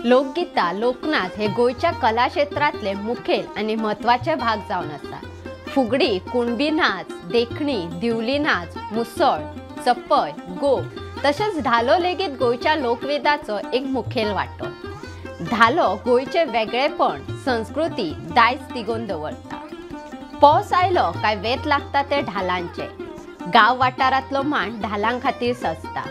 लोकगीतां लोकनाच हे गोंयच्या कला क्षेत्रांतले मुखेल आनी म्हत्वाचे भाग जावन आसा। फुगडी, कुणबी नाच, देखणी, दिवली नाच, मुसळ, चपय, गोप तशेंच धालो लेगीत गोंयच्या लोकवेदाचो एक मुखेल वांटो। धालो गोंयचें वेगळेपण, संस्कृती, दायज तिगोवन दवरता। पावस आयलो काय वेत लागता ते ढालांचे। गांव वाठारांतलो मांड धालां खातीर सजता।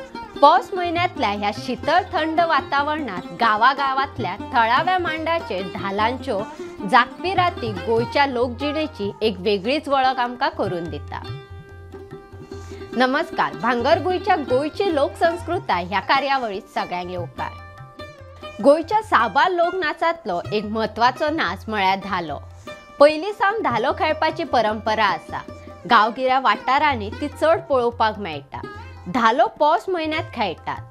पौष म्हयन्यांतल्या ह्या शीतळ थंड वातावरणांत गांवागांवांतल्या थळाव्या मांडाचेर धालांच्यो जागपी राती गोंयच्या लोकजिणेची एक वेगळीच वळख आमकां करून दिता। नमस्कार, भांगरभूंयच्या गोंयची लोकसंस्कृताय ह्या कार्यावळीत सगळ्यांक येवकार। गोंयच्या साबार लोकनाचांतलो एक म्हत्वाचो नाच म्हळ्यार धालो। पयलीं सावन धालो खेळपाची परंपरा आसा। गांवगिऱ्या वाठारांनी ती चड पळोवपाक मेळटा। धालो पौष म्हयन्यांत खेळटात।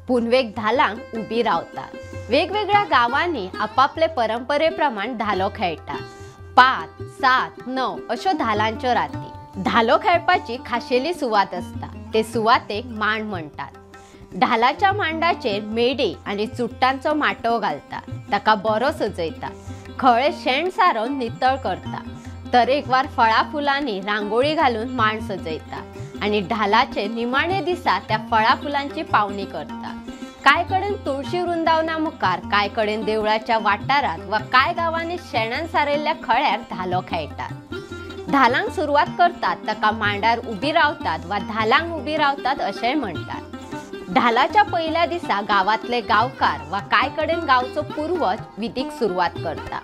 पुनवेक धालांक उबी रावतात। वेगवेगळ्या गांवांनी आपापले परंपरे प्रमाण धालो खेळटात। 5, 7, 9 अश्यो धालांच्यो राती। धालो खेळपाची खाशेली सुवात आसता, ते सुवातेक मांड म्हणटात। धालाच्या मांडाचेर मेडी आनी चुट्टांचो माटोव घालतात, ताका बरो सजयतात, खळे शेण सारोवन नितळ करतात, तरेकवार फळां फुलांनी रांगोळी घालून मांड सजयतात आनी ढालाचे निमाणे दिसा त्या फळां फुलांची पावणी करतात। कांय कडेन तुळशी वृंदावना मुखार, कांय कडेन देवळाच्या वाठारांत वा कांय गांवांनी शेणान सारयल्ल्या खळ्यार धालो खेळटात। धालांक सुरवात करतात ताका मांडार उबी रावतात वा धालांक उबी रावतात अशेंय म्हणटात। ढालाच्या पयल्या दिसा गांवांतले गांवकार वा कांय कडेन गांवचो पुर्वज विधीक सुरवात करता।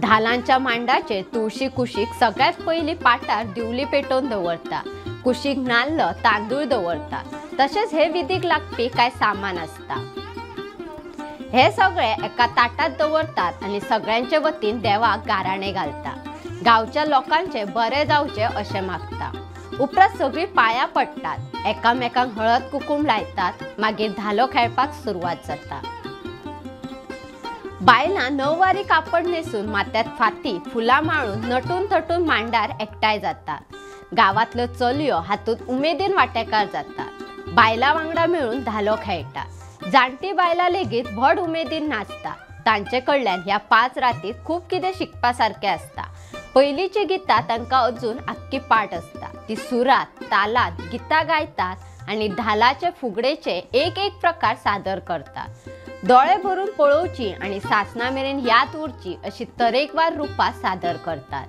धालांच्या मांडाचेर तुळशी कुशीक सगळ्यांत पयलीं पाटार दिवली पेटोवन दवरता, कुशीक नाल्ल, तांदूळ दवरता, तशेंच हे विधीक लागपी कांय सामान आसता। हे सगळे एका ताटात दवरतात आनी सगळ्यांचे वतीन देवाक गाराणें घालता। गांवच्या लोकांचे बरें जावचें अशें मागता। उपरांत सगळीं पांयां पडटात, एकामेकांक हळद कुकूम लायतात, मागीर धालो खेळपाक सुरवात जाता। बायलां नववारी कापड न्हेसून माथ्यात फाती, फुलां माळून नटून थटून मांडार एकठांय जातात। गांवांतल्यो चलयो हातूंत उमेदीन वांटेकार जातात। बायलां वांगडा मेळून धालो खेळटात। जाणटी बायलां लेगीत व्हड उमेदीन नाचतात। तांचे कडल्यान ह्या 5 रातींत खूब कितें शिकपा सारकें आसता। पयलींचीं गितां तांकां अजून आख्खी पाठ आसता। ती सुरात, तालात गितां गायतात आनी धालाचे फुगडेचे एक एक प्रकार सादर करतात। दोळे भरून पळोवची आनी सासना मेरेन याद उरची अशी तरेकवार रुपां सादर करतात।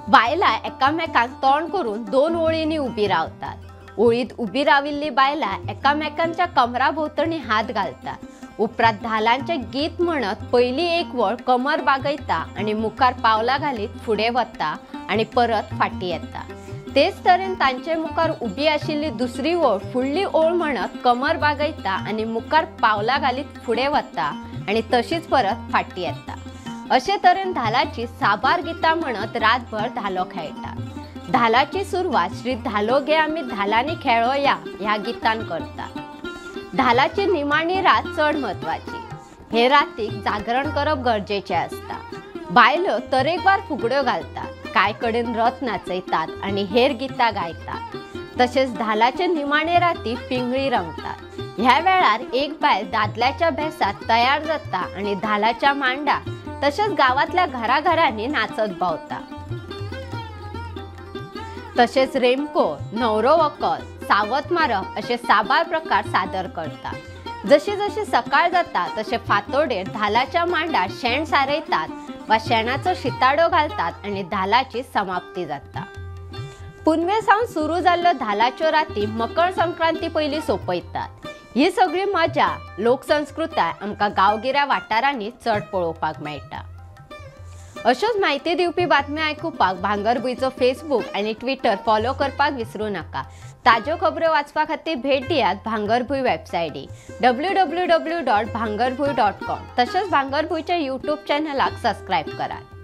बायलां एकामेकांक तोंड करून 2 ओळींनी उबी रावतात। ओळींत उबी राविल्ली बायलां एकामेकांच्या कमरा भोंवतणी हात घालतात। उपरांत धालांचें गीत म्हणत पयली एक वळ कमर बागयता आनी मुखार पावलां घालीत फुडें वता आनी परत फाटीं येता। तेच तरेन तांचे मुखार उबी आशिल्ली दुसरी ओळ फुडली ओळ म्हणत कमर बागयता आनी मुखार पावलां घालीत फुडें वता आनी तशीच परत फाटीं येता। अशे तरेन धालाची साबार गितां म्हणत रातभर धालो खेळटात। धालाची सुरवात श्री धालो घे आमी धालांनी खेळोया ह्या गितान करतात। धालाची निमाणी रात चड म्हत्वाची। हे रातीक जागरण करप गरजेचें आसता। बायलो तरेकवार फुगड्यो घालतात, कांय कडेन रथ नाचयतात आनी हेर गितां गायतात। तशेंच धालाचे निमाणे राती पिंगळी रंगतात। ह्या वेळार एक बायल दादल्याच्या भेसांत तयार जाता आनी धालाच्या मांडा तशेंच गांवांतल्या घराघरांनी नाचत भोंवता। तशेंच रेमको, न्हवरो व्हंकल, सावत मारप अशे साबार प्रकार सादर करतात। जशी जशी सकाळ जाता तशे फांतोडेर धालाच्या मांडार शेण सारयतात वा शेणाचो शिताडो घालतात आनी धालाची समाप्ती जाता। पुनवे सावन सुरू जाल्ल्यो धालाच्यो राती मकर संक्रांती पयलीं सोंपयतात। ही सगळी मजा, लोकसंस्कृताय आमकां गांवगिऱ्या वाठारांनी चड पळोवपाक मेळटा। अश्योच म्हायती दिवपी बातम्यो आयकुपाक भांगरभूंयचो फेसबूक आनी ट्विटर फॉलो करपाक विसरूं नाका। ताज्यो खबऱ्यो वाचपा खातीर भेट दियात भांगरभूंय वेबसायटी www.bhangarbhuy.com तशेंच भांगरभूंयच्या यूट्यूब चॅनलाक सबस्क्रायब करात।